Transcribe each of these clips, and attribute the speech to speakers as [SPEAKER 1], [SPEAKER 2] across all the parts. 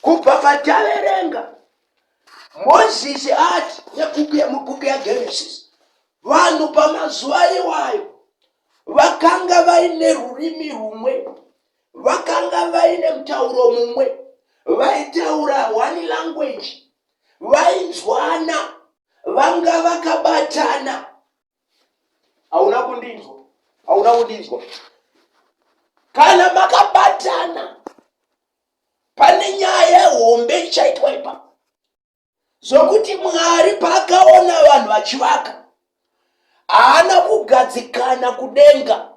[SPEAKER 1] Kubva pataverenga, Mozisi ati mubhuku yaGenesis, vanhu pamazuva iwayo vakanga vaine rurimi rumwe, vakanga vaine mutauro mumwe, vaitaura one language, vainzwana, vanga vakabatana. Hauna kundinzwa, hauna kundinzwa. Kana makabatana pane nyaya hombe ichaitwa ipapo zvokuti Mwari paakaona vanhu vachivaka haana kugadzikana kudenga,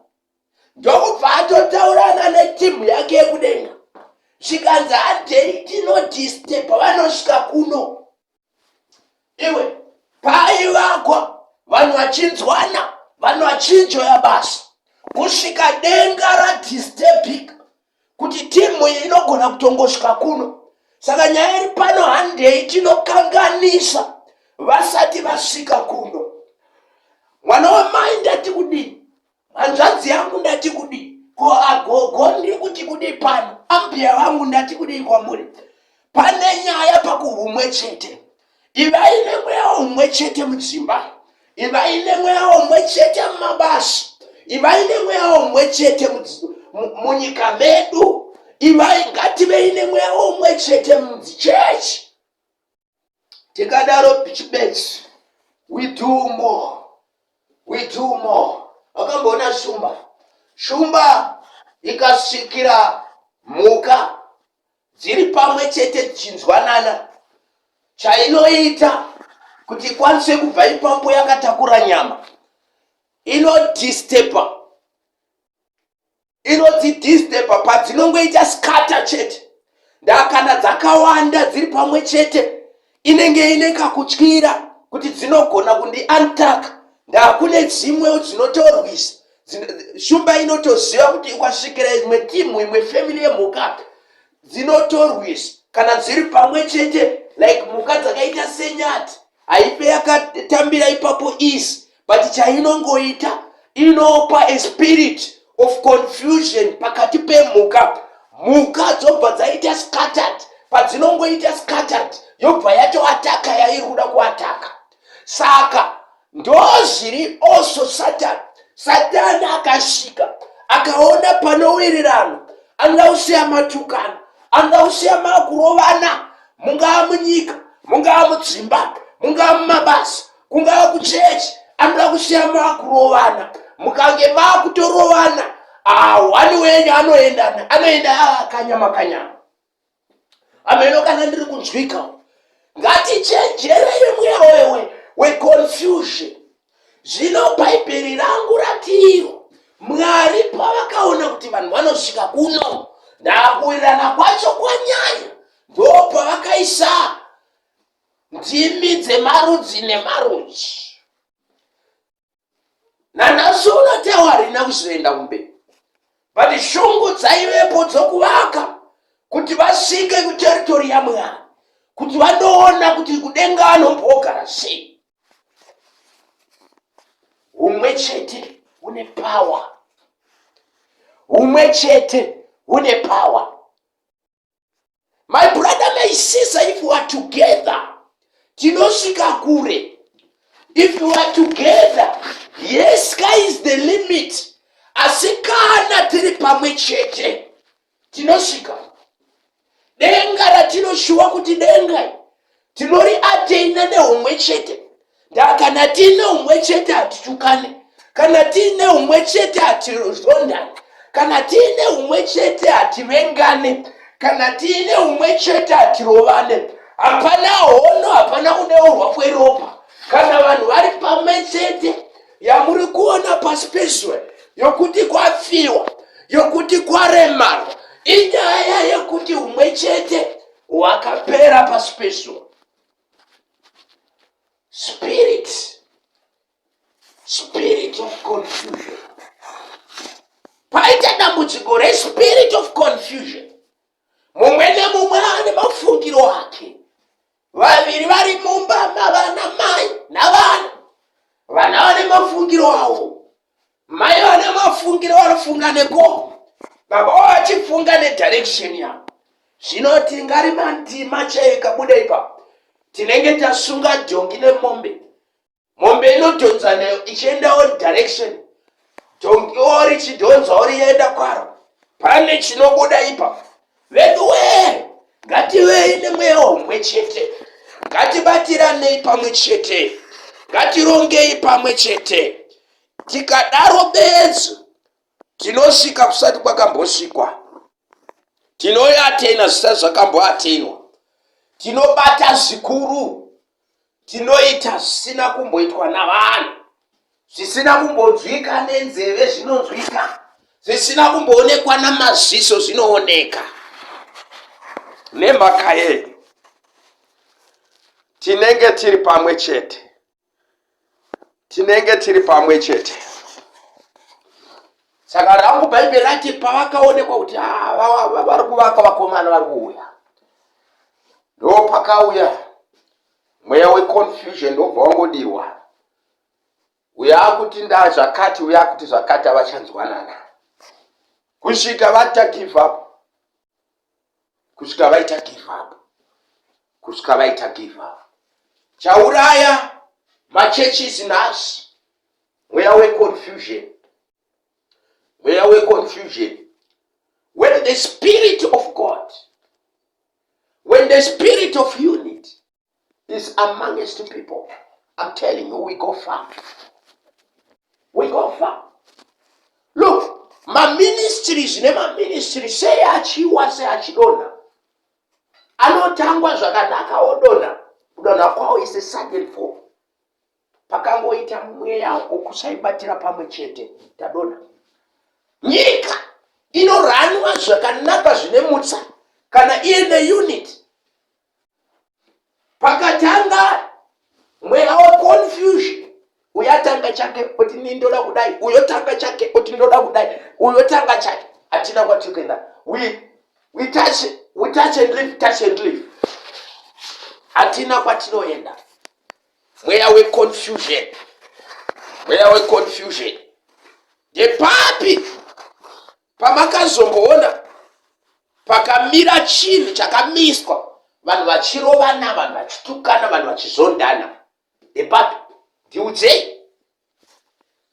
[SPEAKER 1] ndokubva atotaurana netimu yake yekudenga, zvikanzi handei tinodhistepa vanosvika kuno. Iwe, paivakwa vanhu vachinzwana, vanhu vachinjoya basa kusvika denga radhistebhika kuti timu iyi inogona kutongosvika kuno. Saka nyaya iri pano, handei tinokanganisa vasati vasvika kuno. Mwana wamai ndati kudii? Hanzvadzi yangu ndati kudii? Ko agogo ndiri kuti kudii pano? Ambuya vangu ndati kudii kwamuri? Pane nyaya pakuhumwe chete. Ivai nemweya umwe chete mudzimba, ivai nemweya umwe chete mumabasa, ivai nemweya umwe chete munyika medu, ivai, ngativei nemweya umwe chete mudzichechi. Tikadaro chibetsi, we do more, we do more. Wakamboona shumba? Shumba ikasvikira mhuka dziri pamwe chete dzichinzwanana, chainoita kuti ikwanise kubva ipapo yakatakura nyama, inodistepa, inodzidistepa padzinongoita scatter chete. Ndakana dzakawanda dziri pamwe chete, inenge ine kakutyira kuti dzinogona kundiantaka. Ndakune dzimwewo dzinotorwisa. Shumba inotoziva kuti ikasvikira imwe timu, imwe family yemhuka, dzinotorwisa kana dziri pamwe chete, like mhuka dzakaita senyati, haife yakatambira ipapo easy, but chainongoita, inopa a spirit of confusion pakati pemhuka. Mhuka dzobva dzaita scattered. Padzinongoita scattered, yobva yatoataka yairi kuda kuataka. Saka ndozviri also Satani. Satani akasvika akaona panowirirana, anoda kusiya matukana, anoda kusiya makurovana, mungava munyika, mungava mudzimba, mungava mumabasa, kungava kuchechi, anoda kusiya makurovana. Mukange makutorovana, one wenyu anoenda, anoenda kanyama kanyama. Ameno kana ndiri kunzwika. Ngatichenjerei mweya wewe weconfusion. Zvino Bhaibheri rangu ratiro, Mwari pavakaona kuti vanhu vanosvika kuno, ndakuwirirana kwacho kwanyanya, ndopavakaisa ndimi dzemarudzi nemarudzi. Nanhasi unotewa harina kuzoenda kumberi, but shungu dzaivepo dzokuvaka kuti vasvike kuteritori yaMwari, kuti vandoona kuti kudenga anombogara sei. Humwe chete hune power, humwe chete hune power. My brother, my sister, if we are together, tinosvika kure. If we are together, yes, sky is the limit. Asi kana tiri pamwe chete, tinosvika denga ratinoshuwa kuti denga tinori ateina nehumwe chete. Ndakana tiine umwe chete hatitukane, kana tiine umwe chete hatizondane, kana tiine umwe chete hativengane, kana tiine umwe chete hatirovane. Hapana hono, hapana kudeurwa kweropa kana vanhu vari pamwe chete. Yamuri kuona pasi pezuva yokuti kwafiwa, yokuti kwaremarwa, inyaya yekuti umwe chete hwakapera pasi pezuva. Spirit, spirit of confusion. Paita dambudziko respirit of confusion, mumwe nemumwe ane mafungiro ake. Vaviri vari mumba mavana mai navana, vana vane mafungiro avo, mai vane mafungiro, vanofunga nekoko, baba vachifunga nedirection yavo. Zvino tingarima ndima chaiyo ikabuda ipapo, tinenge tasunga dhongi nemombe. Mombe inodhonza nayo ichiendawo direction, dhongiwo richidhonzwawo richienda kwaro. Pane chinobuda ipapo. Veduwee, ngativei nemweya umwe chete, ngatibatiranei pamwe chete, ngatirongei pamwe chete. Tikadaro bedzi tinosvika kusati kwakambosvikwa. Tinoatena zvisati zvakamboatenwa. Tinobata zvikuru. Tinoita zvisina kumboitwa navanhu. Zvisina kumbonzwika nenzeve zvinonzwika. Zvisina kumboonekwa namaziso zvinooneka. Nemhaka yei? Tinenge tiri pamwe chete. Tinenge tiri pamwe chete. Saka rangu Bhaibheri rati pavakaonekwa kuti ah, vari kuvaka vakomana vari kuuya, ndopakauya mweya weconfusion ndobva wangodirwa. Uyo akuti nda zvakati, uyo akuti zvakati, havachanzwanana kusvika vata give up, kusvika vaita give up, kusvika vaita give up. Chauraya machurches nhasi mweya weconfusion, mweya weconfusion. When the spirit of God, when the spirit of unity is amongst people, I'm telling you, we go far. We go far. Look, maministries nemaministry sei achiwa sei achidonha, anotangwa zvakanaka odonha. Kudonha kwawo is a sudden fall. Pakangoita mweya wokusaibatira pamwe chete, tadonha. Nyika inoranwa zvakanaka zvine mutsa kana iine unit. Pakatanga mweya weconfusion, uyo atanga chake oti ni ndoda kudai, uyo tanga chake oti ndoda kudai, uyo tanga chake, hatina kwatiri kuenda. We touch, we touch and leave, touch and leave, hatina kwatinoenda. Mweya weconfusion, mweya weconfusion. Ndepapi pamakazomboona pakamira chinhu chakamiswa, vanhu vachirovana, vanhu vachitukana, vanhu vachizondana? Ndepapi? Ndiudzei.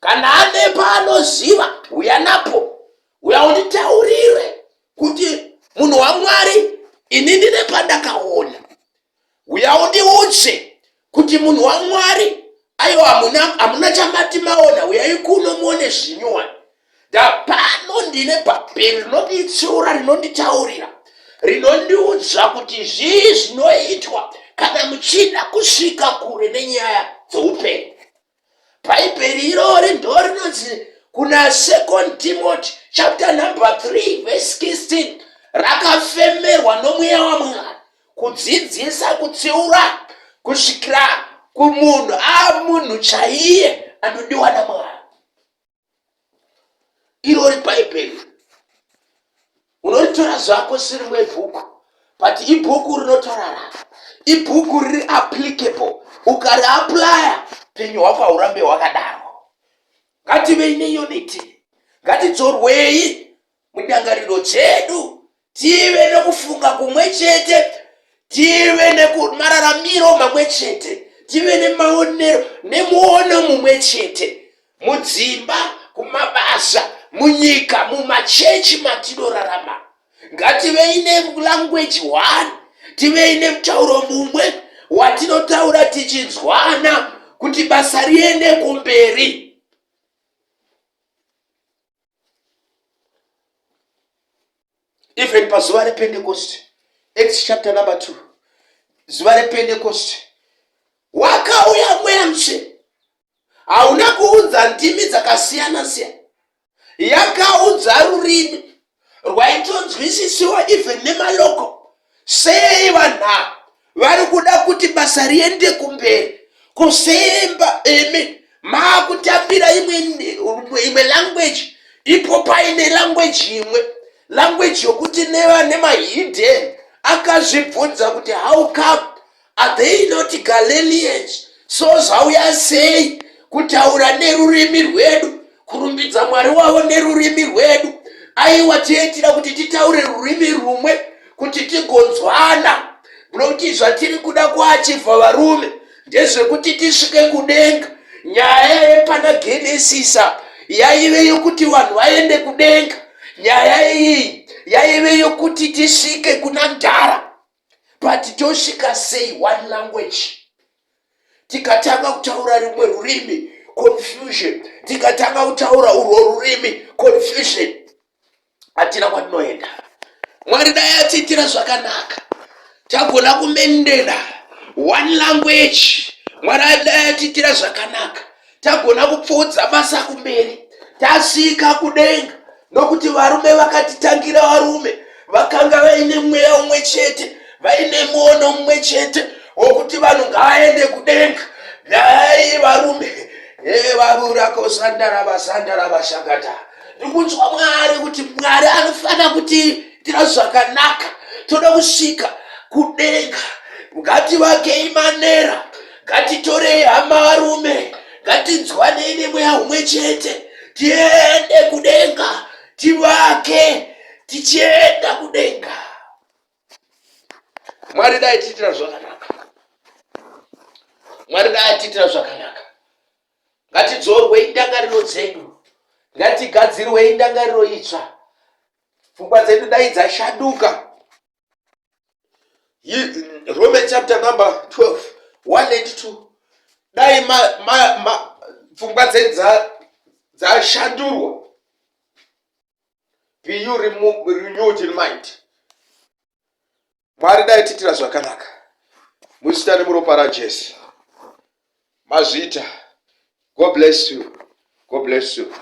[SPEAKER 1] Kana ane paanoziva, uya napo, uya unditaurire kuti munhu waMwari, ini ndine pandakaona. Uya undiudze kuti munhu waMwari, aiwa, hamuna chamati maona, uyai kuno muone zvinyuwani. Ndapano ndine bhabheri rinonditsiura, rinonditaurira, rinondiudza kuti zvii zvinoitwa kana muchida kusvika kure nenyaya dzoupenyu. Bhaibheri irori ndo rinonzi kuna 2 Timothy chapter number 3 verse 16, rakafemerwa nomweya waMwari kudzidzisa, kutsiura, kusvikira kumunhu amunhu chaiye anodiwa naMwari. Irori Bhaibheri unoritora zvako serimwe bhuku, but ibhuku rinotorarama, ibhuku riri applicable. Ukariaplya, upenyu hwako haurambe hwakadaro. Ngativei neunity, ngatidzorwei mundangariro dzedu, tive nekufunga kumwe chete, tive nemararamiro mamwe chete, tive nemaonero nemuono mumwe chete mudzimba, kumabasa, munyika, mumachechi matinorarama. Ngativei nelanguage one, tivei nemutauro mumwe watinotaura tichinzwana kuti basa riende kumberi. Even pazuva rePentecost, Acts chapter number 2, zuva rePentecost wakauya mweya mutsvene, hauna kuunza ndimi dzakasiyana siyana, yakaunza rurimi rwaitonzwisisiwa even nemaloko. Sei vanhu ava vari kuda kuti basa riende kumberi? Kusemba imi maakutambira imwe language, ipo paine language imwe, language yokuti nemahidden akazvibvunza kuti how come are they not Galileans? So zvauya sei kutaura nerurimi rwedu, kurumbidza Mwari wavo nerurimi rwedu? Aiwa, tiitira kuti titaure rurimi rumwe. kuti tigonzwana, nokuti zvatiri kuda kuachivha varume ndezvekuti tisvike kudenga. Nyaya yepana Genesisa yaive yokuti vanhu vaende kudenga. Nyaya iyi yaive yokuti tisvike kuna mdhara, but tosvika sei? One language. Tikatanga kutaura rimwe rurimi, confusion. Tikatanga kutaura urwo rurimi, confusion. Hatina kwatinoenda. Mwari dai atiitira zvakanaka, tagona kumendera one language. Mwari dai atiitira zvakanaka, tagona kupfuudza basa kumberi, tasvika kudenga, nokuti varume vakatitangira, varume vakanga vaine mweya umwe chete, vaine muono mumwe chete wokuti vanhu ngavaende kudenga. Nyaya iyi varume evavurakosandaravasandara. Ndikunzwa Mwari kuti Mwari anofanira kutiitira zvakanaka. Toda kusvika kudenga. Ngativakei manera, ngatitorei hama varume, ngatinzwanei nemweya umwe chete, tiende kudenga, tivake tichienda kudenga. Mwari dai tiitira zvakanaka. Mwari dai atiitira zvakanaka. Ngatidzorwei ndangariro dzedu, ngatigadzirwei ndangariro itsva. Pfungwa dzedu dai dzashanduka. Romans chapter number 12, 1 and 2. Dai pfungwa dzedu dzashandurwa. Be you renewed in mind. Mwari dai tiitira zvakanaka muzita nemuropa raJesu. Mazviita. God bless you. God bless you.